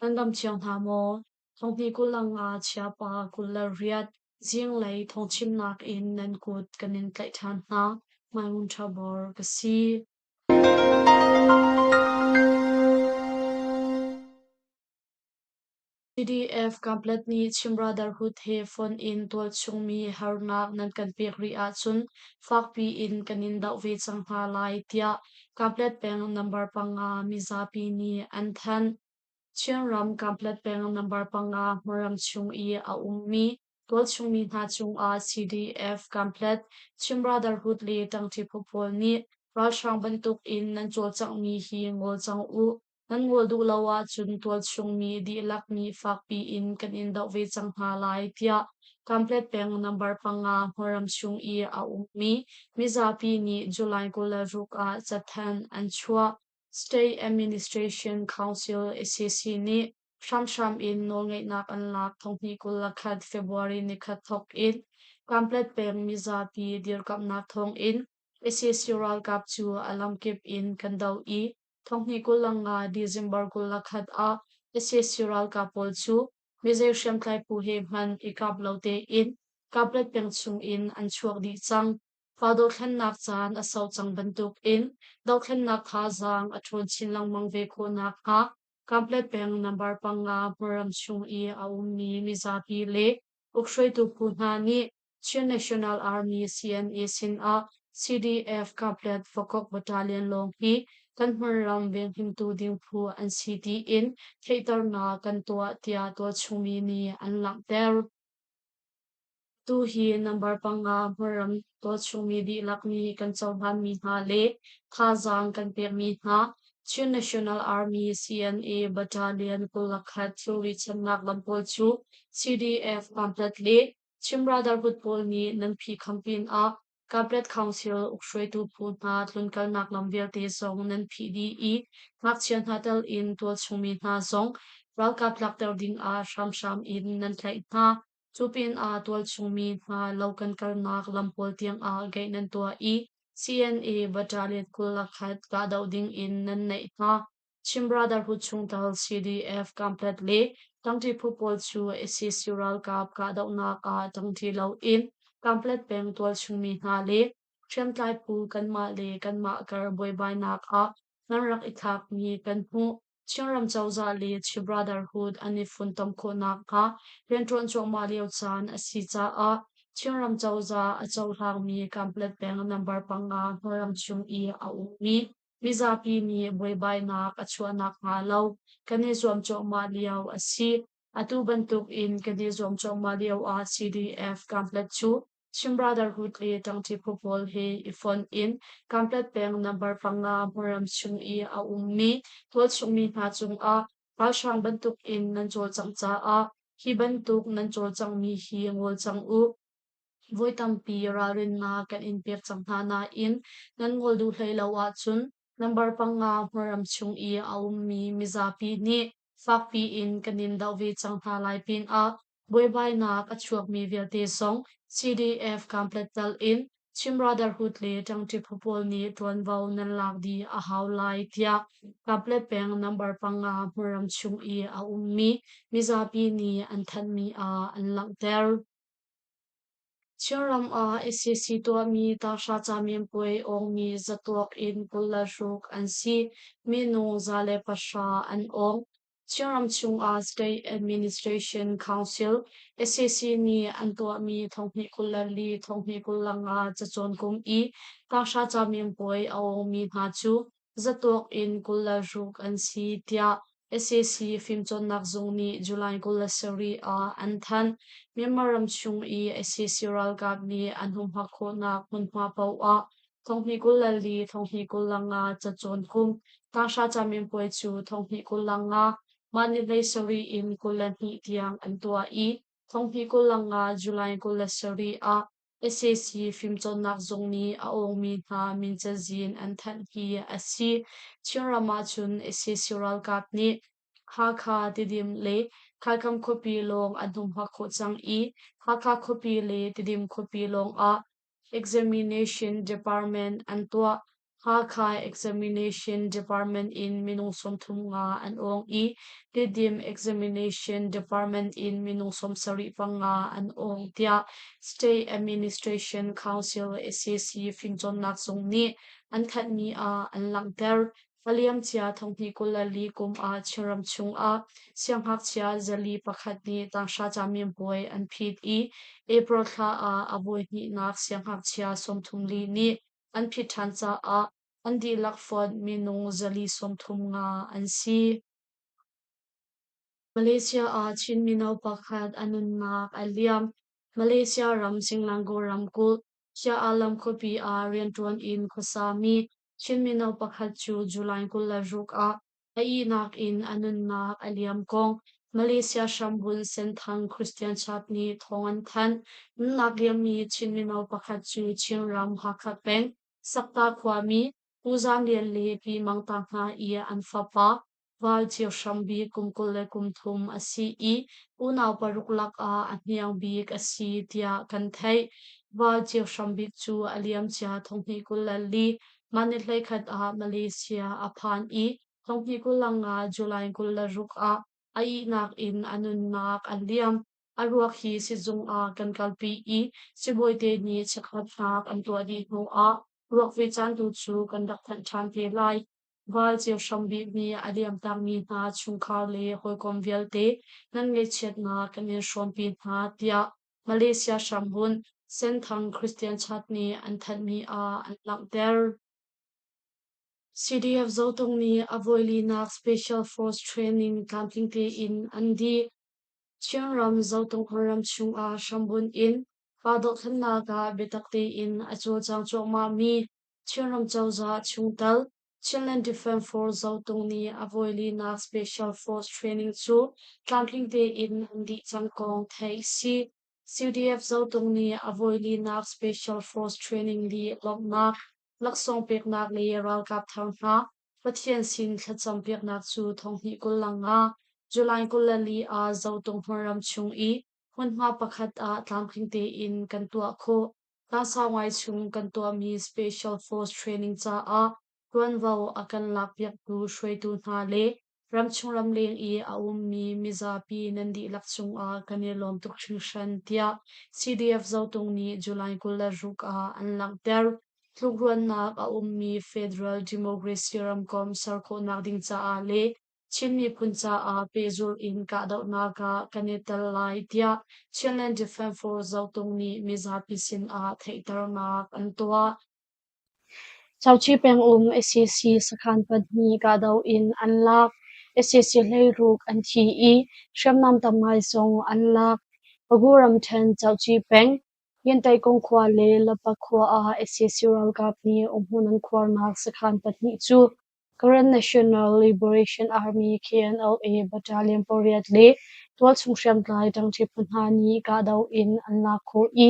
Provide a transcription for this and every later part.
Nan dam cio hna maw? Thonghni 25 Chiapa 28 zinglei thawngchimnak in nan kut kan in tlaih ṭhan hna. Hmaimun ṭha bor ka si. CDF Kanpetlet nih Chin Brotherhood he fonh in tualchungmi harnak nan kan pek rih ahcun fakpi in kan in doh ve cang hna lai tiah Kanpetlet peng number 5 mizapi nih an thanh. Chinram Kanpetlet peng number 5 hmunram chung i a ummi tualchungmi hna cungah CDF Kanpetlet, Chin Brotherhood le ṭangṭi phu pawl nih ralhrang bantuk in nan cawlcanghmi hi ngol cang u. Nan ngol duh lo ahcun tualchungmi dihlak nih fakpi in kan in doh ve cang hna lai tiah Kanpetlet peng number 5 hmunram chung i a ummi mizapi nih July 26 ah cathanh an chuah. State Administration Council SAC nih hramhram in nawlngeihnak an lak 2021 February nikhat thawk in Kanpetlet peng mizapi dirkamhnak thawng in sac ralkap cu a lamkip in kan doh i 2025 December 21 ah sac ralkap pawl cu mizei hriamtlai phu he hmanh i kap lo tein Kanpetlet peng chung in an chuak dih cang. Fa dothlennak caan a sau cang bantuk in dothlennak thazaang a ṭhawn chin lengmang ve khawh nakhnga Kanpetlet peng number 5 hmunram chung i a ummi mizapi le ukhruaitu phu hna nih Chin National Army CNA sinah CDF Kanpetlet Vakok Battalion lawng hi kan hmunram venghimtu ding phu an si tiin theihternak kan tuah tiah tualchungmi nih an langhter. Tuhi number 5 hmunram tualchungmi dihlak nih kan cohlanmi hna le thazaang kan pekmi hna Chin National Army CNA Battalion 21 thilri channak lam pawl cu CDF Kanpetlet le Chin Brotherhood pawl nih nan phihkham pinah Kanpetlet Council ukhruaitu phu hna tlunkalnak lam vialte zong nan phih dih i ngakchia hna tel in tualchungmi hna zong ralkap tlakter ding ah hramhram in nan tlaih hna. Cu pinah tualchungmi hna lo kan kalnak lam pawl tiangah gaih nan tuah i CNA Battalion 21 kahdoh ding in nan naih hna. Chin Brotherhood chungtel CDF Kanpetlet le ṭangṭi phu pawl cu sac ralkap kahdohnak ah ṭangṭi loin Kanpetlet peng tualchungmi hna le hriamtlai phu kanmah le kanmah kar buaibainak ah nan rak i thlakmi kan hmuh. Chinram cozah le Chin Brotherhood an i funtom khawh nakhnga rianṭuan cuahmah lio caan a si caah Chinram cozah a cohlangmi Kanpetlet peng number 5 hmunram chung i a ummi mizapi nih buaibainak a chuah nakhnga lo kan i zuam cuahmah lio a si. Atu bantuk in kan i zuam cuahmah lio ah CDF Kanpetlet cu Chin Brotherhood le ṭangṭi phu pawl he i fonh in Kanpetlet peng number 5 hmunram chung i a ummi tualchungmi hna cungah ralhrang bantuk in nan cawlcangh caah hi bantuk nan cawlcanghmi hi ngol cang u. Voi tampi ralrinnak kan in pek cang hna nain nan ngol duh hlei lo ahcun number 5 hmunram chung i a ummi mizapi nih fakpi in kan in doh ve cang hna lai pinah buaibainak a chuakmi vialte zong CDF Kanpetlet tal in Chin Brotherhood le ṭangṭi phu pawl nih ṭuanvo nan lak dih a hau lai tiah Kanpetlet peng number 5 hmunram chung i a ummi mizapi nih an thanhmi ah an langhter. Chinram ah sac tuahmi tanghra camianpuai awngmi zatuak in 26 an si. Minung 110 an awng. Chinram chungah State Administration Council sac nih an tuahmi 2024 2025 cacawn kum i tanghra camianpuai a awngmi hna cu zatuak in 26 an si tiah sac fimcawnnak zung nih July 27 ah an thanh. Myanmar ram chung i sac ralkap nih an humhak khawhnak hmunhma paoh ah 2024 2025 cacawn kum tanghra camianpuai cu 2025 mah ni 17 in 22 tiang an tuah i 2025 July 27 ah sac fimcawnnak zung nih a awngmi hna min cazin an thanh hi a si. Chinram ahcun sac ralkap nih Hakha, Tidim le Khaikam khuapi lawng an humhak khawh cang i Hakha khuapi le Tidim khuapi lawng ah Examination Department an tuah. Hakha Examination Department in minung 35 an awng i Tedim Examination Department in minung 75 an awng tiah State Administration Council SAC fimcawnnak zung nih an thanhmi ah an langhter. A liamcia 2024 kum ah Chinram chungah siangngakchia 401 nih tanghra caminpuai an phit i April thla ah a voihnihnak siangngakchia 34 nih an phit ṭhan caah an dihlak fonh minung 435 an si. Malaysia ah Chin mino pakhat a nunnak a liam. Malaysia ram Selangor ramkulh, Shah Alam khuapi ah rianṭuan in khuasami Chin mino pakhat cu July 26 ah a ihnak in a nunnak a liam kong Malaysia hrambunh Senthang Christian Church nih thawng an thanh. Nunnak liammi Chin mino pakhat cu Chinram Hakha peng Sakta khuami Pu Zam Lian le Pi Mang Ta hna i an fapa Val Cio Hram Bik kum 23 a si i unau paruk lakah a hniang bik a si tiah kan theih. Val Cio Hram Bik cu a liamcia 2024 mah ni 11 ah Malaysia a phan i 2025 July 26 ah a ihnak in a nunnak a liam. A ruak hi sizung ah kan kalpi i sibawite nih chekhlatnak an tuah dih hnuah ruakvui caan tu cu kan rak thanh ṭhan te lai. Val Cio Hram Bik nih a liamtakmi hna chungkhar le hawikom vialte nan ngaihchiatnak kan in hrawmpi hna tiah Malaysia hrambunh Senthang Christian Church nih an thanhmi ah an langhter. CDF Zotung nih a voilinak Special Force Training tlamtling tein an dih. Chinram Zotung khuaram chungah hrambunh in pa dohthlennak ah biatak tein a cawlcang cuahmahmi Chinram cozah chungtel Chinland Defence Force Zotung nih a voilinak Special Force Training cu tlamtling tein an dih cang kong theih a si. CDF Zotung nih a voilinak Special Force Training lih lawmhnak, laksawng peknak le ralkap thar hna Pathian sin thlacam piaknak cu 2025 July 24 ah Zotung hmunram chung i hmunhma pakhat ah tlamtling tein kan tuah khawh. Tlangsau ngai chung kan tuahmi Special Force Training caah ṭuanvo a kan lakpiaktu hruaitu hna le ramchung ramleng i a ummi mizapi nan dihlak cungah kan i lawm tuk hringhran tiah CDF Zotung nih July 26 ah an langhter. Tlukruannak a ummi Federal Democracy ramkomh ser khawhnak ding caah le Chin miphun caah pehzulh in kahdohnak ah kan i tel lai tiah Chinland Defence Force Zotung nih mizapi sin ah theihternak an tuah. Chauchi pengum sac sakhan pahnih kahdoh in an lak. Sac 16 an thi i hriamnam tam ngai zong an lak. Pagu ramṭhen Chauchi peng, Yintaikung khua le Lapa khua ah sac ralkap nih umhmun an khuarnak sakhan pahnih cu Karen National Liberation Army KNLA Battalion pariat le tualchung hriamtlai ṭangṭi phu hna nih kahdoh in an lak khawh i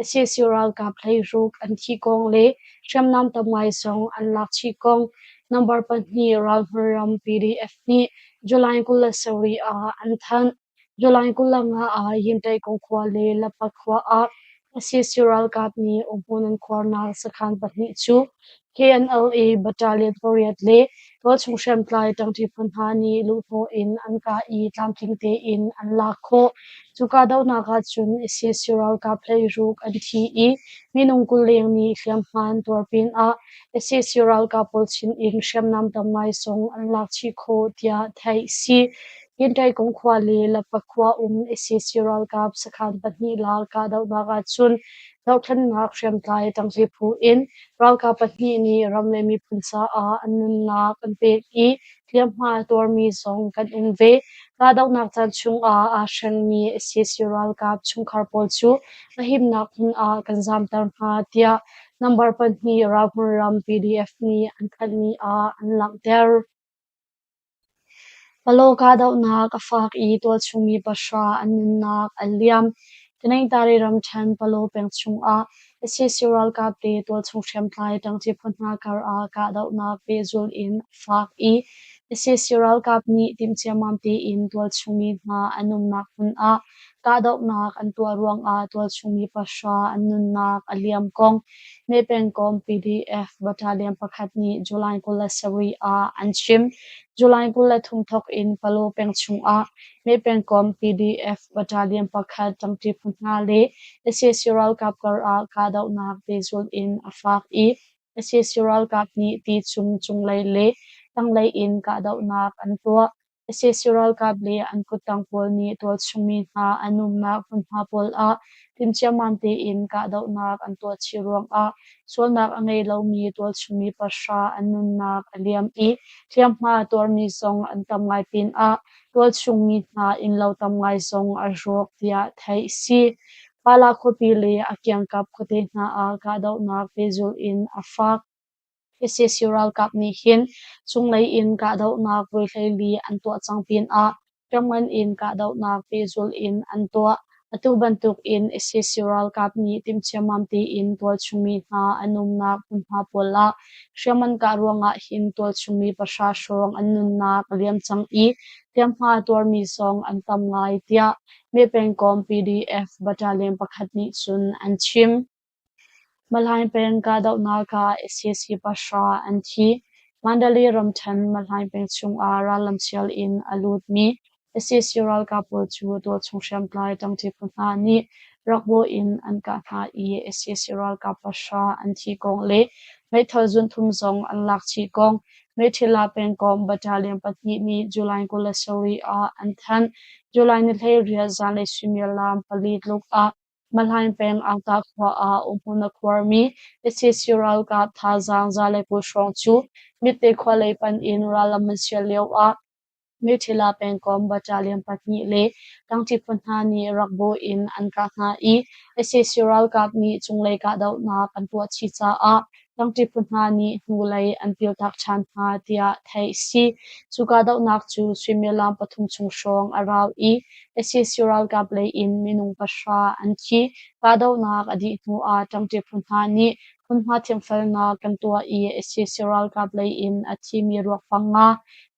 sac ralkap 16 an thih kong le hriamnam tam ngai zong an lak chih kong number pahnih ralhmun ram PDF nih July 27 ah an thanh. July 25 ah Yintaikung khua le Lapa khua ah sac ralkap nih umhmun an khuarnak sakhan pahnih cu KNLA Battalion pariat le tualchung hriamtlai ṭangṭi phu hna nih luhhnawh in an kah i tlamtling tein an lak khawh. Cu kahdohnak ahcun sac ralkap 16 an thi i minung 20 leng nih hliamhma an tuar pinah sac ralkap pawl sinin hriamnam tam ngai zong an lak chih khawh tiah theih a si. Yintaikung khua le Lapa khua um sac ralkap sakhan pahnih lak kahdohnak ahcun dohthlennak hriamtlai ṭangṭi phu in ralkap pahnih nih ram le miphun caah an nunnak an pek i hliamhma a tuarmi zong kan um ve. Kahdohnak caan chungah aa hrengmi sac ralkap chungkhar pawl cu a himnak hmun ah kan zamter hna tiah number pahnih ralhmun ram PDF nih an thanhmi ah an langhter. Palaw kahdohnak a fak i tualchung mi pahra an nunnak a liam. Taningtari ramṭhen Palaw peng chungah sac ralkap le tualchung hriamtlai ṭangṭi phu hna kar ah kahdohnak pehzulh in a fak i. Sac ralkap nih timhciammam tein tualchung mi hna an umnak hmun ah kahdohnak an tuah ruangah tualchung mi pahra an nunnak a liam kong Meh pengkomh PDF battalion pakhat nih July 27 ah an chim. July 23 thawk in Palaw peng chungah Meh pengkomh PDF battalion pakhat ṭangṭi phu hna le sac ralkap kar ah kahdohnak pehzulh in a fak i sac ralkap nih ti chung cunglei le tanglei in kahdohnak an tuah. Sac ralkap le an kuttang pawl nih tualchung mi hna an umnak hmunhma pawl ah timhciammam tein kahdohnak an tuah chih ruangah sualnak a ngei lomi tualchung mi pahra an nunnak a liam i hliamhma tuarmi zong an tam ngai pinah tualchung mi hna innlo tam ngai zong a rawk tiah theih a si. Pala khuapi le a kiangkap khuate hna ah kahdohnak pehzulh in a fak. Sac ralkap nih hin cunglei in kahdohnak voi 14 an tuah cang pinah hriamngan in kahdohnak pehzulh in an tuah. Atu bantuk in sac ralkap nih timhciammam tein tualchung mi hna an umnak hmunhma pawl ah hriam an kah ruangah hin tualchung mi pahra hrawng an nunnak a liam cang i hliamhma tuarmi zong an tam ngai tiah Meh pengkomh PDF battalion pakhat nih cun an chim. Mahlaing peng kahdohnak ah sac pahra an thi. Mandalay ramṭhen Mahlaing peng chungah rallam sial in a lutmi sac ralkap pawl cu tualchung hriamtlai ṭangṭi phu hna nih rakbaw in an kah hna i sac ralkap pahra an thi kong le meithal zunthum zong an lak chih kong Meiṭhila pengkomh battalion pahnih nih July 27 ah an thanh. July ni 18 zanlei suimilam pali tluk ah Mahlaing peng Angta khua ah umhmun a khuarmi sac ralkap thazaang 120 hrawng cu Mitte khua lei panh in rallam an sial lioah Meiṭhila pengkomh battalion pahnih le tangṭi phu hna nih rakbaw in an kah hna i sac ralkap nih cunglei kahdohnak an tuah chih caah tangṭi phu hna nih hnulei an piltak ṭhan hna tiah theih a si. Cu kahdohnak cu suimilam pathum chung hrawng a rau i sac ralkap lei in minung pahra an thi. Kahdohnak a dih hnuah ṭangṭi phu hna nih hmunhma thiamfelnak kan tuah i sac ralkap lei in a thimi ruak panga,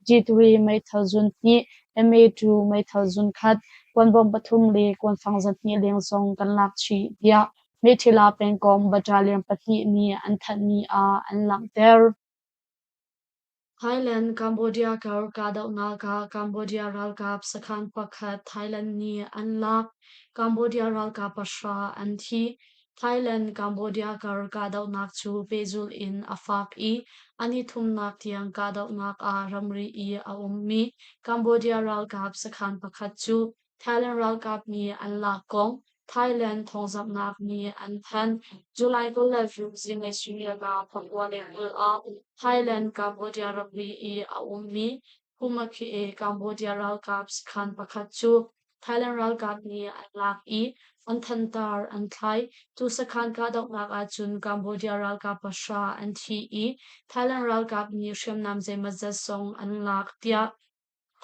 G3 meithal zun hnih, MA2 meithal zun khat, kuanbawm pathum le kuanfang zahnih leng zong kan lak chih tiah Meiṭhila pengkomh battalion pahnih nih an thanhmi ah an langhter. Thailand Cambodia kar kahdohnak ah Cambodia ralkap sakhan pakhat Thailand nih an lak. Cambodia ralkap pahra an thi. Thailand Cambodia kar kahdohnak cu pehzulh in a fak i a nithumnak tiang kahdohnak ah ramri i a ummi Cambodia ralkap sakhan pakhat cu Thailand ralkap nih an lak kong Thailand thawngzamhnak nih an thanh. July 26 zinglei suimilam 9:20 ah Thailand Cambodia ramri i a ummi Phumakhee Cambodia ralkap sakhan pakhat cu Thailand ralkap nih an lak i an thantar an thlai. Cu sakhan kahdohnak ahcun Cambodia ralkap pahra an thi i Thailand ralkap nih hriamnam zeimawzat zong an lak tiah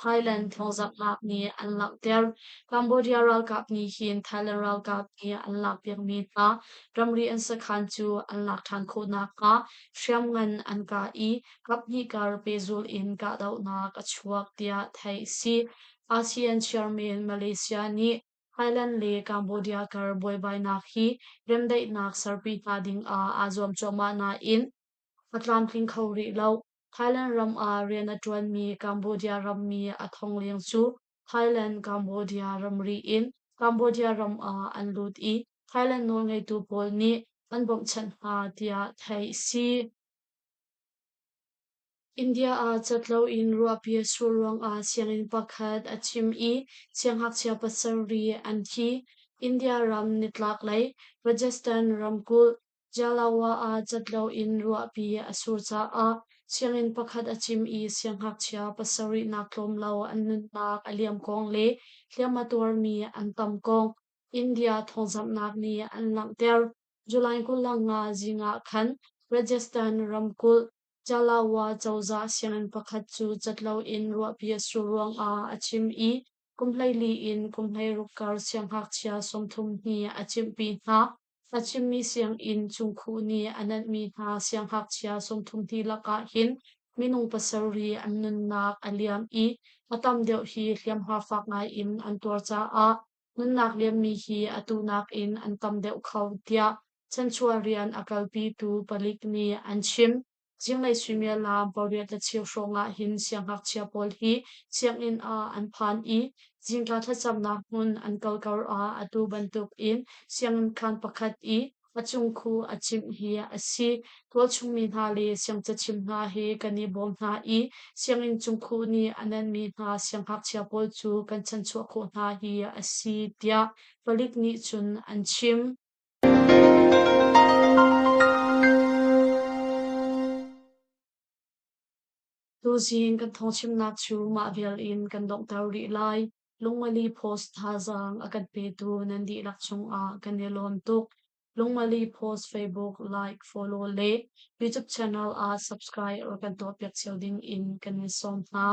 Thailand thawngzamhnak nih an langhter. Cambodia ralkap nih hin Thailand ralkap nih an lakpiakmi hna ramri an sakhan cu an lak ṭhan khawh nakhnga hriamngan an kah i kaphnih kar pehzulh in kahdohnak a chuak tiah theih a si. ASEAN chairman Malaysia nih Thailand le Cambodia kar buaibainak hi remdaihnak serpi hna ding ah aa zuam cuahmah nain a tlamtling kho rih lo. Thailand ram ah rian a ṭuanmi Cambodia rammi a thong leng cu Thailand-Cambodia ramri in Cambodia ram ah an lut i Thailand nawlngeitu pawl nih an bawmhchanh hna tiah theih a si. India ah cat loin ruahpi a sur ruangah sianginn pakhat a cim i siangngakchia pasarih an thi. India ram nitlaklei Rajasthan ramkulh Jalawa ah cat loin ruahpi a sur caah sianginn pakhat a cim i siangngakchia pasarih nak tlawm lo an nunnak a liam kong le hliam a tuarmi an tam kong India thawngzamhnak nih an langhter. July 25 zing ah khan Rajasthan ramkulh Jalawa cozah sianginn pakhat cu cat loin ruahpi a sur ruangah a cim i kum 14 in kum 16 kar siangngakchia 30 hnih a cimhpi hna. A chimmi sianginn cungkhuh nih a nanhmi hna siangngakchia 32 lakah hin minung pasarih an nunnak a liam i a tam deuh hi hliamhma fak ngai in an tuar caah nunnak liammi hi atu nakin an tam deuh kho tiah chanchuah rian a kalpitu palik nih an chim. Zinglei suimilam pariat le cheu hrawng ah hin siangngakchia pawl hi sianginn ah an phan i zingka thlacamnak hmun an kal kar ah atu bantuk in sianginn khaan pakhat i a cungkhu a cimh hi a si. Tualchung mi hna le siangcachim hna he kan i bawm hna i sianginn cungkhuh nih a nenmi hna siangngakchia pawl cu kan chanchuah khawh hna hi a si, tiah palik nih cun an chim. Tuzing kan thawngchimnak cu mah vial in kan donghter rih lai. Lungmali Post thazaang a kan petu nan dihlak cungah kan i lawm tuk. Lungmali Post Facebook like, follow le YouTube channel ah subscribe rak kan tuahpiak cio ding in kan in sawm hna.